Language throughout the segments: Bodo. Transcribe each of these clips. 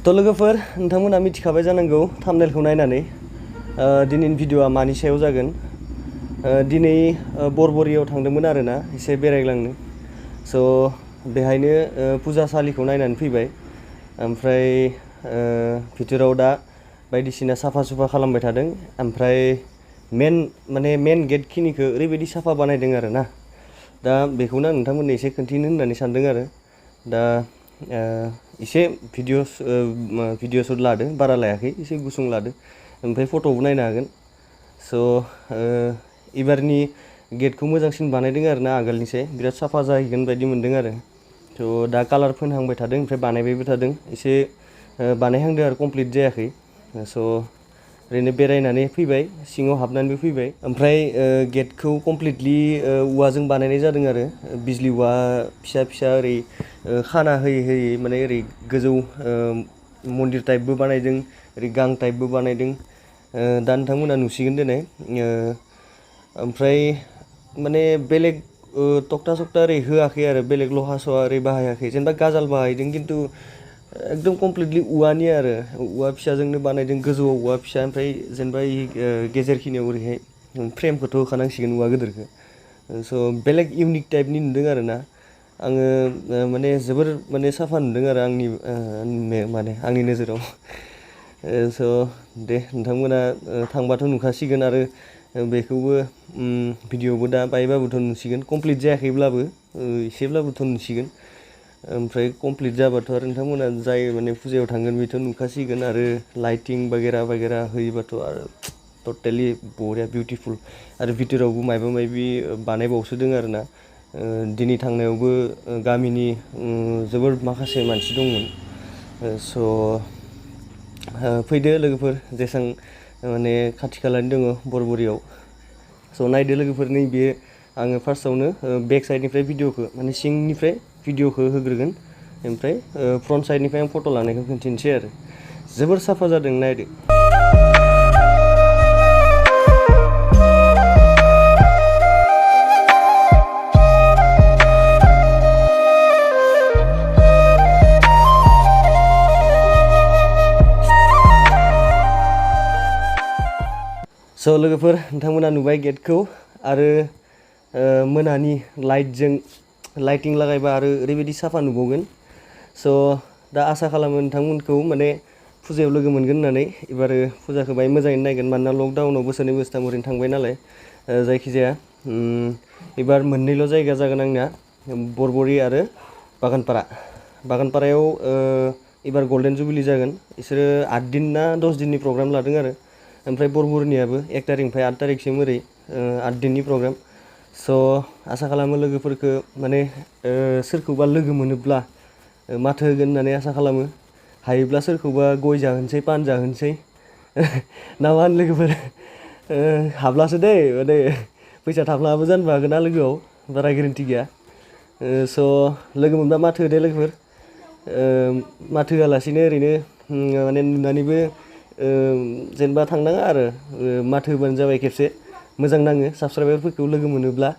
थ' लोगोफोर नोंथांमोना मिथिखाबाय जानांगौ थाम्बनेलखौ नायनानै दिनैनि भिडिअ'आ मानि सायाव जागोन। दिनै बरबरियाव थांदोंमोन आरोना एसे बेरायग्लांनो। स' बेहायनो पुजासालिखौ नायनानै फैबाय। ओमफ्राय भितोराव दा बायदिसिना साफा सुफा खालामबाय थादों। ओमफ्राय मेन गेट खिनिखौ ओरैबायदि साफा बानायदों आरोना। दा बेखौनो आं नोंथांमोननो एसे खोन्थिनो होननानै सानदों आरो। दा एसे भिडिअ शुट लादो, बारा लायाखै, एसे गुसुं लादो। ओमफ्राय फट'बो नायनो हागोन। स' एबारनि गेटखौ मोजांसिन बानायदों आरोना आगोलनिसाय बिराद साफा जाहैगोन बायदि मोनदों आरो। थ' दा कालार फोनहांबाय थादों, ओमफ्राय बानायबायबो थादों। एसे बानायहांदों आरो कमप्लिट जायाखै। स' ओरैनो बेरायनानै फैबाय, सिङाव हाबनानैबो फैबाय। ओमफ्राय गेटखौ कमप्लिटलि औवाजों बानायनाय जादों आरो। बिजलि औवा फिसा फिसा ओरै खाना होयै माने ओरै गोजौ मन्दिर टाइपबो बानायदों, ओरै गां टाइपबो बानायदों। दा नोंथांमोना नुसिगोन दिनै। ओमफ्राय माने बेलेग तक्ता सकता ओरै होआखै आरो, बेलेग लहा सहा ओरै बाहायाखै। जेनेबा गाजाल बाहायदों, खिन्थु एकदम कमप्लिटलि औवानि आरो। औवा फिसाजोंनो बानायदों, गोजौआव औवा फिसा, ओमफ्राय जेनेबा गेजेरखिनियाव ओरैहाय फ्रेमखौथ' होखानांसिगोन औवा गिदिरखौ। स' बेलेग इउनिक टाइपनि नुदों आरोना। आङो माने जोबोर माने साफा नुदों आरो आंनि नोजोराव। स' दे नोंथांमोना थांबाथ' नुखासिगोन आरो बेखौबो भिडिअ'बो दा बायबाबोथ' नुसिगोन। कमप्लिट जायाखैब्लाबो एसेब्लाबोथ' नुसिगोन। ओमफ्राय कमप्लिट जाबाथ' आरो नोंथांमोना जाय माने फुजायाव थांगोन बेथ' नुखासिगोन। आरो लाइटिं बागेरा होयोबाथ' आरो टटेलि बरिया बिउटिफुल। आरो भितोरावबो मायबा मायबि बानायबावसोदों आरोना। दिनै थांनायावबो गामिनि जोबोर माखासे मानसि दंमोन। स' फैदो लोगोफोर, जेसां माने खाथि खालानि दङ बरबरियाव। स' नायदो लोगोफोर, नैबे आङो फार्स्टआवनो बेक साइडनिफ्राय भिडिअ'खौ माने सिंनिफ्राय भिडिअ'खौ होग्रोगोन। ओमफ्राय फ्रन्ट साइडनिफ्राय आं फट' लानायखौ खिन्थिनोसै आरो। जोबोर साफा जादों, नायदो। स' लोगोफोर, नोंथांमोना नुबाय गेटखौ। आरो मोनानि लाइटिं लागायबा आरो ओरैबायदि साफा नुबावगोन। स' दा आसा खालामो नोंथांमोनखौ माने फुजायाव लोगो मोनगोन होननानै। एबारो फुजाखौ बाहाय मोजाङैनो नायगोन, मानोना लकडाउनाव बोसोरनै बोसोरथाम ओरैनो थांबाय नालाय। जायखिजाया एबार मोननैल' जायगा जागोन आंनिया, बरबरि आरो बागानपारायाव एबार गल्डेन जुबिलि जागोन। बिसोरो 8 दिन ना 10 दिननि प्रग्राम लादों आरो। ओमफ्राय बरबरिनियाबो 1 तारिखनिफ्राय 8 तारिखसिम ओरै 8 दिननि प्रग्राम। स' आसा खालामो लोगोफोरखौ माने सोरखौबा लोगो मोनोब्ला माथो होगोन होननानै आसा खालामो। हायोब्ला सोरखौबा गय जाहोनोसै, पान जाहोनोसै। ना मा होनो लोगोफोर? हाब्लासो दै, माने फैसा थाब्लाबो जानोबो हागोन ना लोगोआव, बारा गेरेन्टि गैया। स' लोगो मोनबा माथो होदो लोगोफोर। माथो होआलासिनो ओरैनो माने नुनानैबो जेनेबा थांनाङा आरो, माथो होबानो जाबाय खेबसे। मोजां नाङो साबसक्राइबारफोरखौ लोगो मोनोब्ला।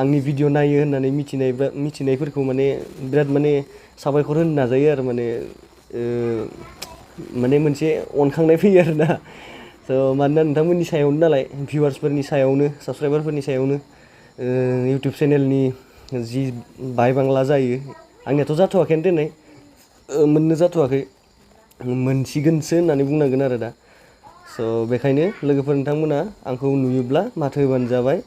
आंनि भिडिअ नायो होननानै मिथिनायफोरखौ माने बिराद माने साबायखर होनो नाजायो आरो। माने मोनसे अनखांनाय फैयो आरोना। स' मानोना नोंथांमोननि सायावनो नालाय, भिउवार्सफोरनि सायावनो, साबसक्राइबारफोरनि सायावनो इउटुब चेनेलनि जि बाय बांला जायो। आंनियाथ' जाथ'वाखैनो दिनै, मोननो जाथ'वाखै, मोनसिगोनसो होननानै बुंनांगोन आरो दा। स' बेखायनो लोगोफोर, नोंथांमोना आंखौ नुयोब्ला माथो होबानो जाबाय।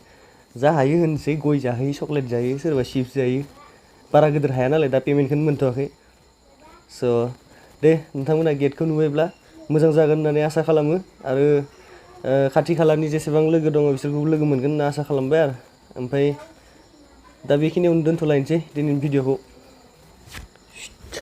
जा हायो होनोसै, गय जाहोयो, चक्लेट जायो, सोरबा चिप्स जायो। बारा गिदिर हाया नालाय, दा पेमेन्टखौनो मोनथ'वाखै। स' दे नोंथांमोना गेटखौ नुबायब्ला मोजां जागोन होननानै आसा खालामो। आरो खाथि खालानि जेसेबां लोगो दङ बिसोरखौबो लोगो मोनगोन होनना आसा खालामबाय आरो। ओमफ्राय दा बेखिनियावनो दोनथ'लायनोसै दिनैनि भिडिअ'खौ।